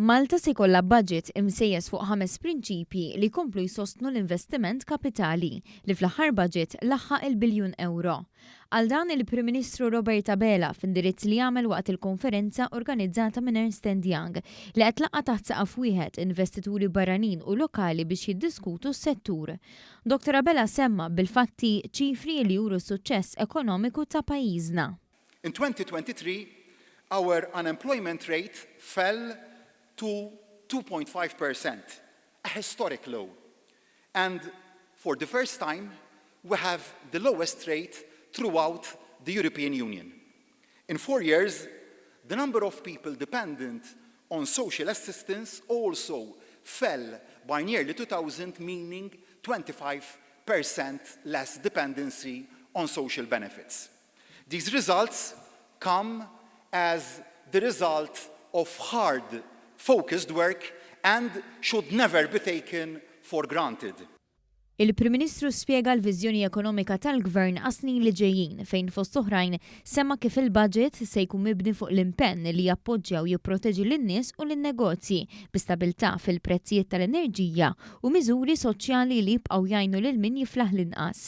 Malta se jkollha budget imsejjes fuq ħames prinċipji li jkomplu jsostnu l-investiment kapitali li fl-aħħar budget laħħaq il-biljun ewro. Qal dan il-Prim Ministru Robert Abela f'indirizz li għamel waqt il-konferenza organizzata minn Ernst and Young li qed tlaqqa' taħt saqaf wieħed investituri barranin u lokali biex jiddiskutu s-settur. Dottor Abela semma bil-fatti ċifri li juru s-suċċess ekonomiku ta' pajjiżna. In 2023, our unemployment rate fell to 2.5%, a historic low. And for the first time, we have the lowest rate throughout the European Union. In 4 years, the number of people dependent on social assistance also fell by nearly 2,000, meaning 25% less dependency on social benefits. These results come as the result of hard, focused work and should never be taken for granted. Il-Prim Ministru spjega l-viżjoni ekonomika tal-Gvern għas-snin li ġejjin fejn fost oħrajn semma kif il-budget se jkun mibni fuq l-impenn li jappoġġja u jipproteġi lin-nies u lin-negozji bi stabilità fil-prezzijiet tal-enerġija u miżuri soċjali li jibqgħu jgħinu lil min jiflaħ l-inqas.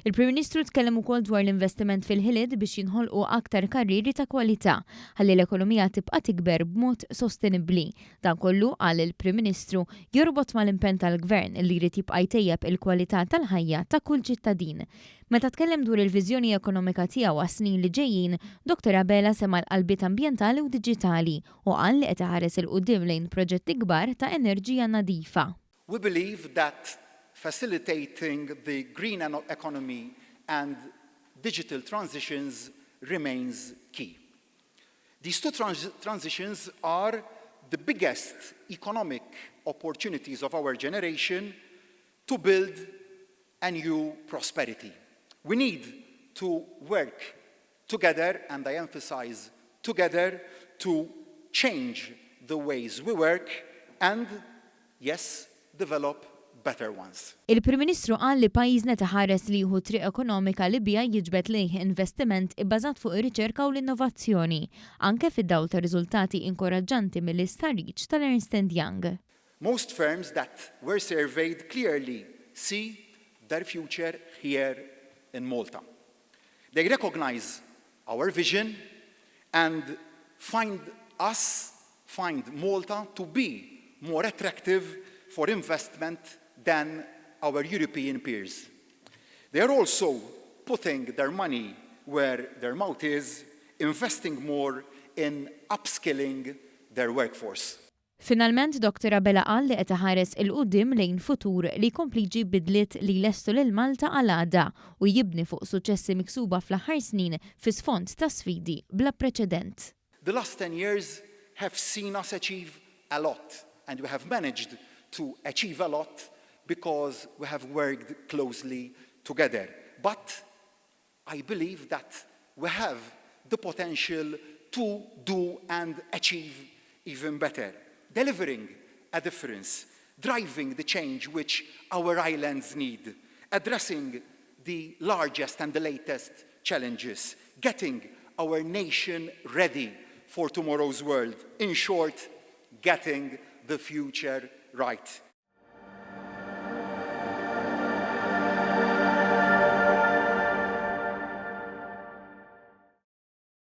Il-Prim Ministru tkellem ukoll dwar l-investiment fil-ħiliet biex jinħolqu aktar karrieri ta' kwalità ħalli l-ekonomija tibqa' tikber b'mod sostenibbli. Dan kollu, qal il-Prim Ministru, jorbot mal-impenn tal-Gvern li jrid jibqa' jtejjeb il-kwalità tal-ħajja ta' kull ċittadin. Meta tkellem dwar il-viżjoni ekonomika tiegħu għas-snin li ġejjin, Dr. Abela sema l-qalbiet ambjentali u diġitali u qal li qed iħares 'il quddiem lejn proġetti kbar ta' enerġija nadifa. We believe that facilitating the green economy and digital transitions remains key. These two transitions are the biggest economic opportunities of our generation to build a new prosperity. We need to work together, and I emphasize together, to change the ways we work and, yes, develop better ones. Il-Prim Ministru qal li pajjiżna iħares li jieħu triq ekonomika li biha jiġbed lejh investiment ibbażat fuq ir-riċerka u l-innovazzjoni, anke fid-dawl ta' riżultati inkoraġġanti mill-istħarriġ tal-Ernst Young. Most firms that were surveyed clearly see their future here in Malta. They recognize our vision and find Malta to be more attractive for investment than our European peers. They are also putting their money where their mouth is, investing more in upskilling their workforce. Finalment, Dr. Abela qal li qed iħares 'il quddiem lejn futur li jkompli jġib bidliet li jlestu lil Malta għal għada u jibni fuq suċċessi miksuba fl-aħħar snin fi sfond ta' sfidi bla preċedent. The last 10 years have seen us achieve a lot, and we have managed to achieve a lot because we have worked closely together. But I believe that we have the potential to do and achieve even better, delivering a difference, driving the change which our islands need, addressing the largest and the latest challenges, getting our nation ready for tomorrow's world. In short, getting the future right.